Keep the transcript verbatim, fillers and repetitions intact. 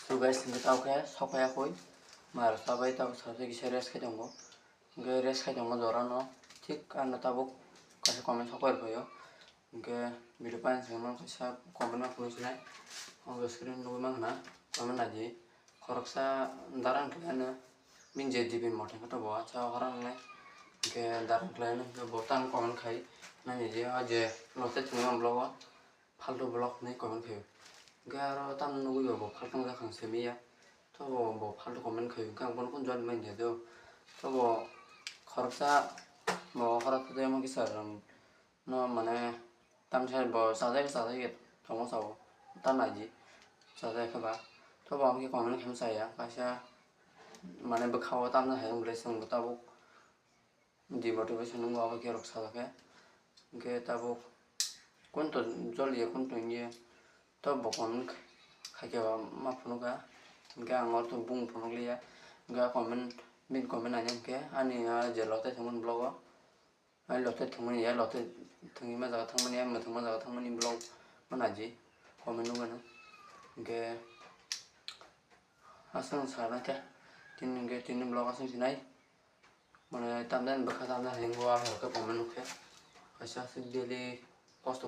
So guys, hingke tao khe sok phaiya koi, mar sabai tao sabai kisa rest khai tongo. Hingke rest khai tongo jora no, thik ano tabuk kaisa comment sok phai rw phaio. Hingke video paina sengma kaisa comment ma phunuk sinai. Hingke screen nugui mankha na, comment naidi. Khoroksa darang khlai ano, bini je dibi mothai khe to bo acha hora wngnai. Hingke darang khlai ano, hingke bo tang comment khai nani je, o je lote thwngma vlog o. Faltu vlog hinwi comment khaio. Hwnkhe aro tamni nugwi bo faltu wngjakha ang simi ya. Tobo bo faltu comment khaio, hwnkhe ang bono kunu jawab manya do. Tobo khoroksa bo khoroksa tei omo kisa rwng no mane tamsa bo chajai chajai tongma sao, ta naidi chajai khe ba. Tobo ang khe comment khaima chaya, kaisa mane bwkhao tamsa hai wng ble chwng bo tabuk. Demotivation wngwi abo khe rwksa khe. Hwnkhe tabuk kunto joliya kunto wngya. To bo comment khaikhe ba ma phunukha. Hwnkhe ang oro to bung phunukliya. Hwnkhe comment, bini comment naina hwnkhe ani a je lote thwngmani vlog o. Ani lote thwngmani ya, lote thwngwi ma jaga thangmani ya, mwthangma jaga thangmani vlog ma naidi comment nukmano. Hwnkhe aswk sana khe tini hwnkhe tini vlog aswk sinai. Mane tamjani bwkha tamjani hingo ang hwnkhe comment nukhe. Kaisa aswk daily kosto.